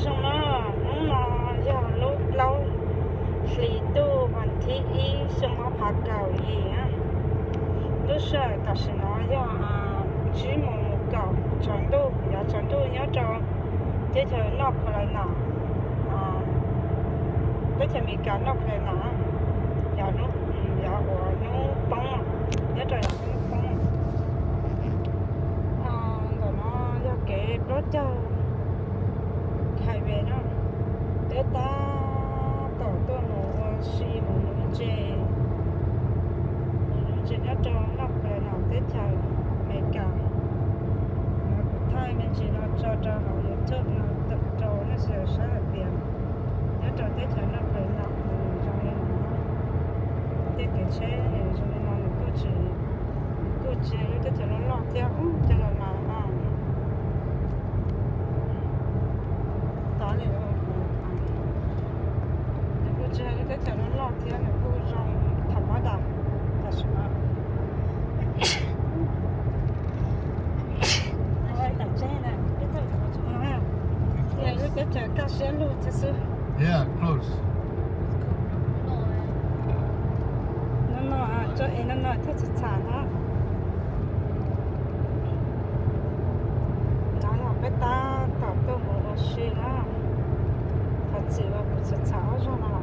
Zoo no, hnub no yog lub plaub hlis ntuj vas thib ib xyoo ob phav kaum yim. Lub sij hawm tam sim no yog tsib moos kaum tsaus ntuj, yog tsaus ntuj nyob rau teb chaws North Carolina, teb chaws Amelikas North Carolina, yog hnub, yog uas hnub poob, nyob rau yog hnub poob. Ntawm no yog kev plaub caug highway no, peb tab tom tuaj mus ua si mus nuv ntses, mus nuv ntses nyob rau North Carolina teb chaws Amelikas. Kuv thaij me ntsis no tso rau hauv YouTube no rau nej sawv daws saib hais tias nyob rau teb chaws North Carolina nws zoo li no, tej kev tsheb nws zoo li no, nws kuj tsis, kuj tsis yog lub teb chaws loj loj thiab, coj los mas tod li, nws kuj tsis yog lub teb chaws loj loj thiab, nws kuj zoo tham mab dam tam sim no. Lub teb chaws kaj siab lug thiab xwb. No no, tso es no no thiaj tsis txham na. No yog peb tab tom tuaj mus ua si na. Thov txim uas kuv tsis txham ob zaug no.